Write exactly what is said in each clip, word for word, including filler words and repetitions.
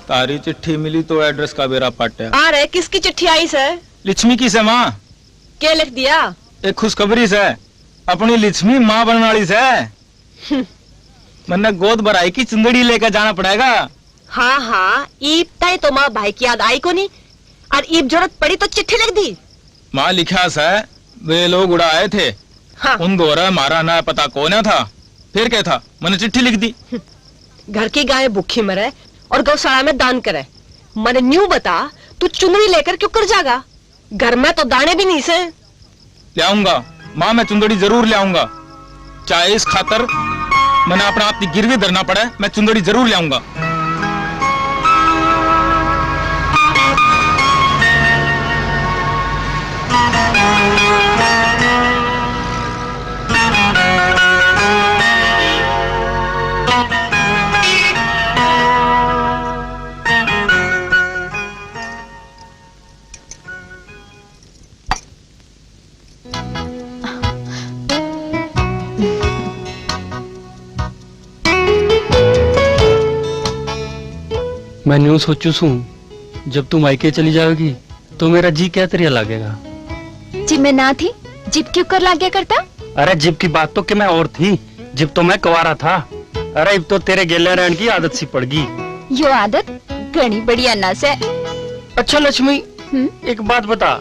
तारी चिट्ठी मिली तो एड्रेस का बेरा पाट्या। आ रे, किसकी चिट्ठी आई सै? लक्ष्मी की सै माँ। के लिख दिया? एक खुशखबरी सै, अपनी लक्ष्मी माँ बनने वाली सै। हम्म। मन्ने गोद भराई की चुंदड़ी लेकर जाना पड़ेगा। हाँ, हाँ, ईब ताई तो माँ भाई की याद आई कोनी, और ईब जरूरत पड़ी तो चिट्ठी लिख दी। माँ लिखा सै, वे लोग उड़ा आए थे, हाँ। उन धोरै म्हारा ना पता कोन्या था, फिर क्या था, मैंने चिट्ठी लिख दी। घर की गाय भूखी मरे और गौशाला में दान करे। मने न्यू बता, तू चुंदड़ी लेकर क्यों कर जागा? घर में तो दाने भी नहीं से। ल्याऊंगा माँ, मैं चुंदड़ी जरूर ल्याऊंगा, चाहे इस खातर मैंने अपना आप की गिरवी धरना पड़े, मैं चुंदड़ी जरूर ल्याऊंगा। मैं न्यू सोचू सूं, जब तू मायके चली जावेगी, तो मेरा जी क्या तरिया लागेगा? जिब मैं ना थी, जिब क्यों कर लाग्या करता? अरे, जिब की बात तो कि मैं और थी, जिब तो मैं कुंवारा था। अरे, इब तो तेरे गेल्या रहन की आदत सी पड़ गई। यो आदत घणी बढ़िया ना से। अच्छा लक्ष्मी, हम्म? एक बात बता,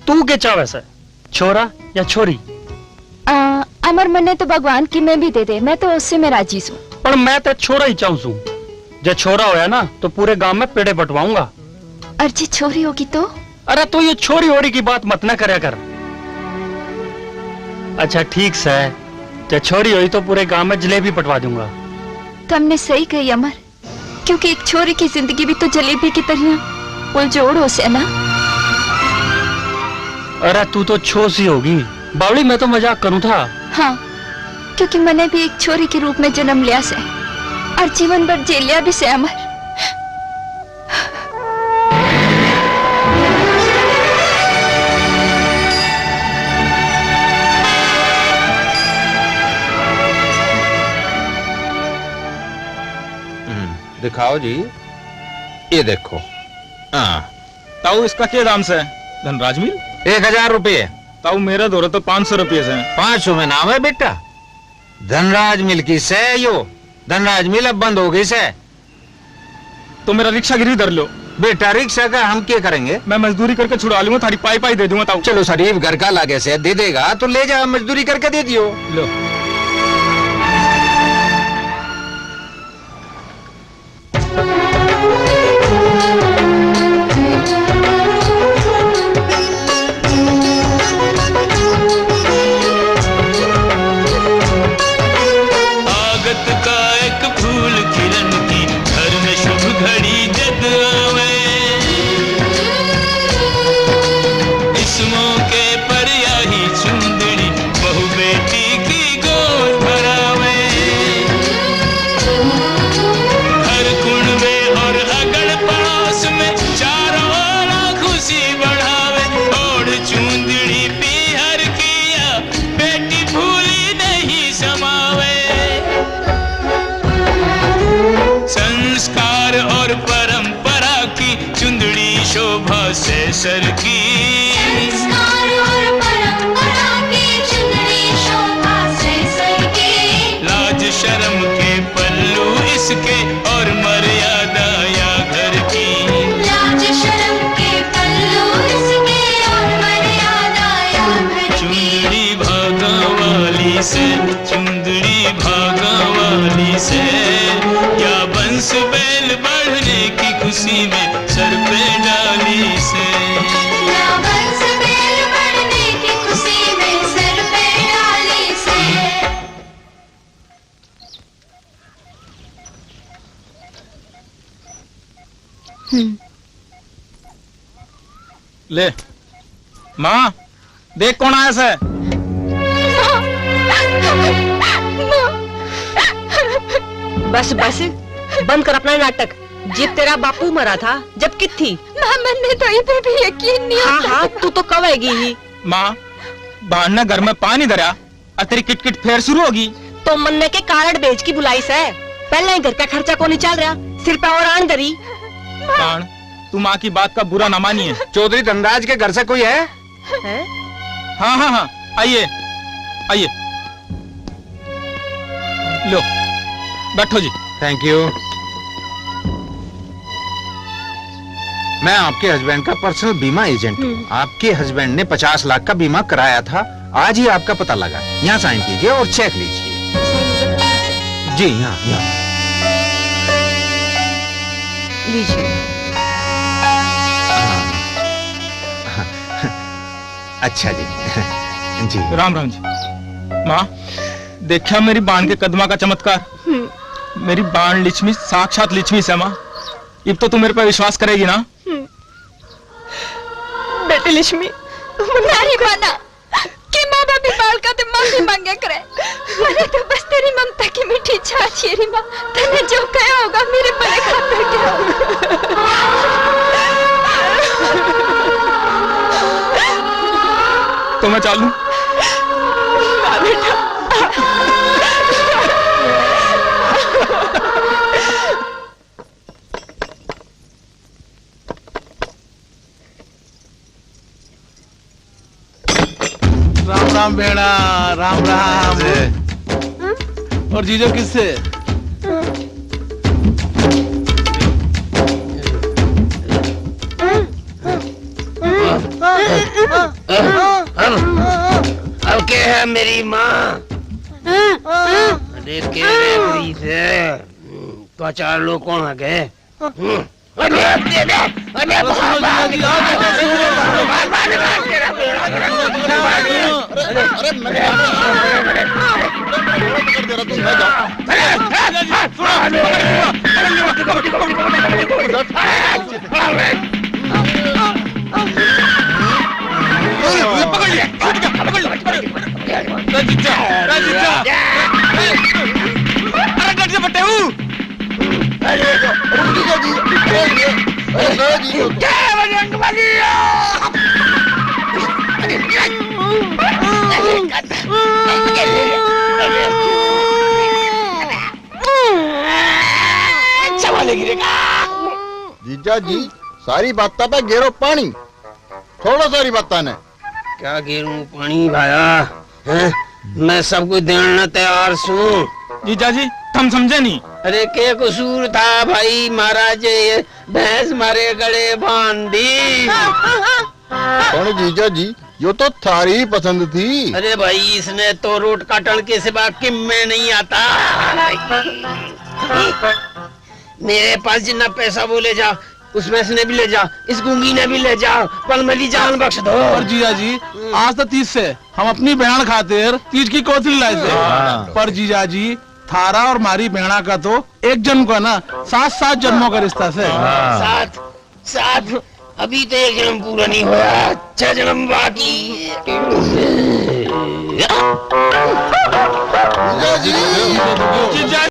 तू के चाहवे से, छोरा या छोरी? आ, अमर, मन्ने तो भगवान की में भी दे दे, मैं तो उससे में राजी सूं। पर मैं तो छोरा ही चाहूं सूं। जे छोरा होया ना, तो पूरे गांव में पेड़े बंटवाऊंगा। और जे छोरी होगी तो? अरे, तू ये छोरी होरी की बात मत ना करया कर। अच्छा, ठीक से, जे छोरी होई तो पूरे गांव में जलेबी बंटवा दूंगा। तमने सही कही अमर, क्योंकि एक छोरी की जिंदगी भी तो जलेबी की तरह उलझोड़ हो से ना। अरे, तू तो छो सी होगी बावली, मैं तो मजाक करूं था। हाँ, क्योंकि मने भी एक छोरी के रूप में जन्म लिया से और जीवन भर जेलिया भी से अमर। हम्म, दिखाओ जी, ये देखो। हाँ। ताऊ, इसका के दाम से? धनराज मिल? एक हजार रुपये। ताऊ, मेरे धोरे तो पाँच सौ रुपये से। पाँच सौ में ना आवे बेटा, धनराज मिल की से यो। धनराज मिल अब बंद हो गई से। तो मेरा रिक्शा गिरवी धर लो। बेटा, रिक्शा का हम क्या करेंगे? मैं मजदूरी करके छुड़ा लूंगा, थारी पाई पाई दे दूंगा ताऊ। चलो शरीफ घर का लागे से दे देगा तो ले जा, मजदूरी करके दे दियो। लो। आगत का एक फूल खिलन की, घर में शुभ घड़ी जद आवे। इस मौके पर याही चुंदड़ी, बहू बेटी की गोद भरावे। हर कुणबे और अगल पड़ोस में, चारों ओर खुशी बढ़ावे। ओढ़ चुंदड़ी पीहर किया, बेटी फूली नहीं समावे। संस्कार और परंपरा की चुंदड़ी शोभा से सरकी। संस्कार और परंपरा की चुंदड़ी शोभा से सरकी। लाज शर्म के पल्लू इसके और मर्यादा या घर की। लाज शर्म के पल्लू इसके और मर्यादा या घर की। चुंदड़ी भागा वाली से, चुंदड़ी भागा वाली से, या बंस बैल बढ़ने की खुशी में सर पे डाली से। या बंस बैल बढ़ने की खुशी में सर पे डाली से। हम्म। ले माँ, देख कौन आया से। बस बस, बंद कर अपना नाटक। जिब तेरा बापू मरा था, जब कित थी? माँ, मन्ने तो इधर भी यकीन नहीं हाँ होता। हाँ, तू तो कवेगी ही। माँ, बहन ने घर में पानी धरा, और तेरी किटकिट फेर शुरू होगी। तो मन्ने के कारण भेज की बुलाई से, पहले ही घर का खर्चा कोनी चल रहा, सिर पे और आन दरी। बाण, तू माँ की बात का बुरा ना मानिए। चौधरी धनराज के घर से कोई है? हैं? हाँ, हाँ, हाँ, आइए, आइए। लो, बैठो जी। Thank you। मैं आपके हस्बैंड का पर्सनल बीमा एजेंट हूँ। हम्म। आपके हस्बैंड ने पचास लाख का बीमा कराया था, आज ही आपका पता लगा। यहाँ साइन कीजिए और चेक लीजिए। जी, यहाँ, यहाँ। लीजिए। हाँ। अच्छा जी। जी। राम राम जी। माँ, देखा मेरी बाण के कदमा का चमत्कार? हम्म। मेरी बाण लिक्ष्मी साक्षात लिक्ष्मी से माँ। इब तो तू मेरे पे विश्वास करेगी ना? हम्म। बेटी लिक्ष्मी, नहीं माना कि माँ बाप भी बालका ते माफी मांगे करे। मैंने तो बस तेरी ममता की मीठी छाछ ये री माँ। तने जो कहा होगा मेरे भले खातिर क्या होगा। तो मैं चालूं? ना बेटा। राम राम बेड़ा, राम राम। और जीजो किससे? अब, अब के है मेरी माँ? अरे के है कोई से? तो चार लोग कौन आ गए? अरे, अरे, अरे, अरे, अरे, पकड़ लिया, पकड़ लिया, पकड़ लिया। जीजा, जीजा। अरे, डट जा, बट्टे, ऊ। अरे, अरे, जीजा जी, अरे, अरे, जीजा जी। क्या है, बजरंग बली? जीजा जी, सारी बातां पे गेरो पानी, छोड़ो सारी बातां ने। क्या गेरूं पानी भाया, हैं? मैं सब कुछ देने तैयार सूं। जीजा जी, थम समझे नहीं। अरे, के कसूर था भाई, महाराज, ये भैंस मारे गले बांध दी। पण जीजा जी, यो तो थारी ही पसंद थी। अरे भाई, इसने तो रोट काटण के सिवा किम में नहीं आता। मेरे पास जितना पैसा वो ले जा, उसमें से ने भी ले जा, इस गूंगी ने भी ले जा, पर मेरी जान बख्श दो। पर जीजा जी, आज तो तीज से हम अपनी बहन खातिर तीज की कोथली लाए थे। हाँ। पर जीजा जी, थारा और मारी बहना का तो एक जन्म का ना, सात, सात जन्मों का रिश्ता से। हाँ। सात, सात, अभी तो एक जन्म पूरा नहीं होया, छह जन्म बाकी। जीजा जी, जीजा